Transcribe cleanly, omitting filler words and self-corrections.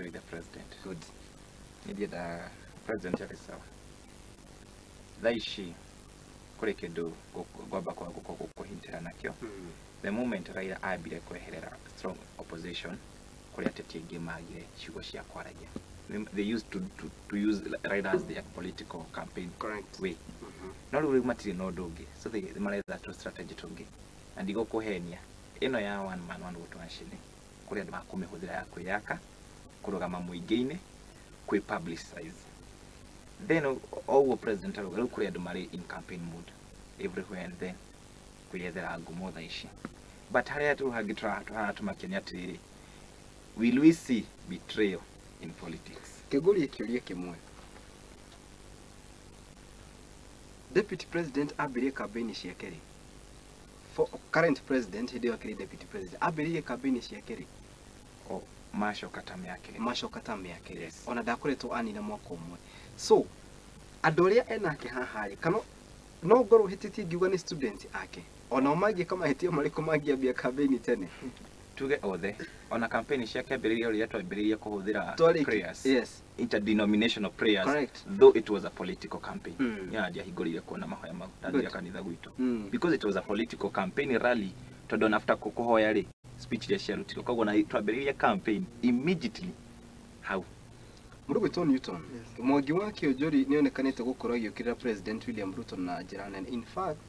agree with the president. Good. Nĩ ndiendaga president arĩ sawa. Thaa ici kũrĩ kĩndũ ngwamba kwaga gũkũhintĩra nakĩo. The moment Raila ambire kweherera strong opposition, kũrĩ ateti aingĩ magire ciugo cia kwaragia. They used to use Raila as their political campaign way. No rĩu matirĩ na ũndũ ũngĩ, so they maretha tũ strategy tũngĩ, na ndigũkũhenia, ĩno ya one man one vote one shilling, kũrĩ andũ makũmĩhũthĩra ya kwĩyaka, kũrũgama mũingĩ-inĩ, kwĩ publicize. Then o ũguo president arauga, rĩu kũrĩ andũ marĩ in campaign mood everywhere and then kwĩyethera ngumo thaa ici. But harĩa tu hangĩ tũratũmakia nĩ atĩrĩrĩ, will we see betrayal in politics? Kĩngũrie kĩũria kĩmwe. Deputy president ambĩrĩrie campaign ciake rĩ? For current president, hĩndĩ ĩyo akĩrĩ deputy president, ambĩrĩirie campaign ciake rĩ? O macoka ta mĩaka 2. Macoka ta mĩaka 2. Yes. Ona ndakoretwo anina mwaka ũmwe. So andũ arĩa enake haha rĩ, kana no ngorwo hĩtĩtie ngiuga nĩ student ake, onao mangĩka mahĩtia marĩkũ mangĩambia campaign tene? Tuge othe, ona campaign ciake ambĩrĩirie rĩrĩa twambĩrĩirie kũhũthĩra Twarĩki- prayers, interdenominational prayers, though it was a political campaign. Yeah, ndiahingũrire kuona mahoya mau ndathire kanitha gwitũ, because it was a political campaign rally, tondũ ona after kũhoya rĩ, speech iria ciarutirwo, koguo na twambĩrĩirie campaign immediately hau. Mũndũ gwĩtwo Newton. Mwangi wa Kĩonjori nĩ onekanĩte gũkorwo agĩũkĩrĩra President William Ruto na njĩra nene. In fact,